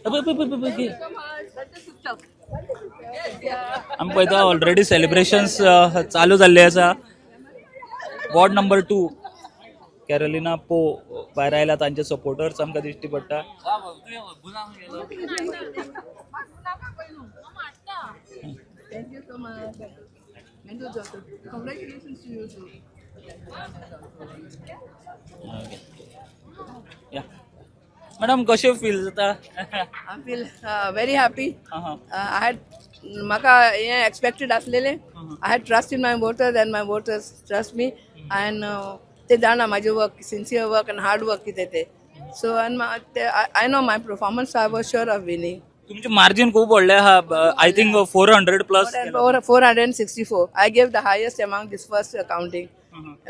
पळय पळय पळय पळय, पळय. आमी पळयता ऑलरेडी सेलिब्रेशन्स चालू जाल्ले आसा. वॉर्ड नंबर 2 कॅरोलिना पो भायर आयला, तांचे सपोर्टर्स आमकां दिश्टी पडटा. Thank you so much. Congratulations to you too. या मॅडम, कशें फील जाता? I feel very happy. हां हां I had म्हाका हें एक्सपेक्टेड आसलेलें. I had trust in my voters and my voters trust me and ते जाणा म्हाजें work, sincere work and hard work कितें तें. सो आनी I know my performance, I was sure of winning. तुमचे मार्जिन खूप व्हडलें आहा, I think 400 plus. 464. I gave the highest among this first counting,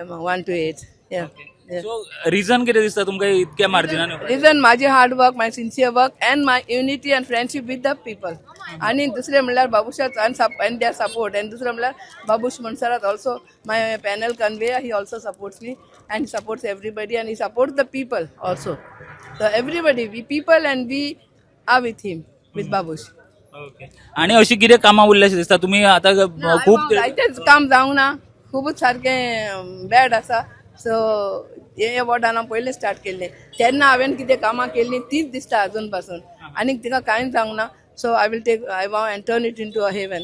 among 1 to 8. Yeah. Yeah. So reason कितें दिसता तुमकां इतक्या मार्जिनान? रिजन माझे hard work, my sincere work and my unity and friendship with the people. आणि दुसरें म्हणल्यार बाबुशाच and their support. And दुसरें म्हणल्यार Babush Monserrate also my panel convener, he also supports me and supports everybody and he supports the people also. So everybody, we people and we are with him, with Babush. Okay, आणि अशी कितें कामां उरल्या अशें दिसता तुमी आतां खूब? जायतेच काम जावंक ना, खुबूच सारकें बॅड आसा. सो हे वॉर्डान हांव पयलीं स्टार्ट केल्लें तेन्ना हांवें कितें कामां केल्लीं तीच दिसता अजून पासून, आनीक तिका कांयच जावंक ना. So I will take I want and turn it into a heaven.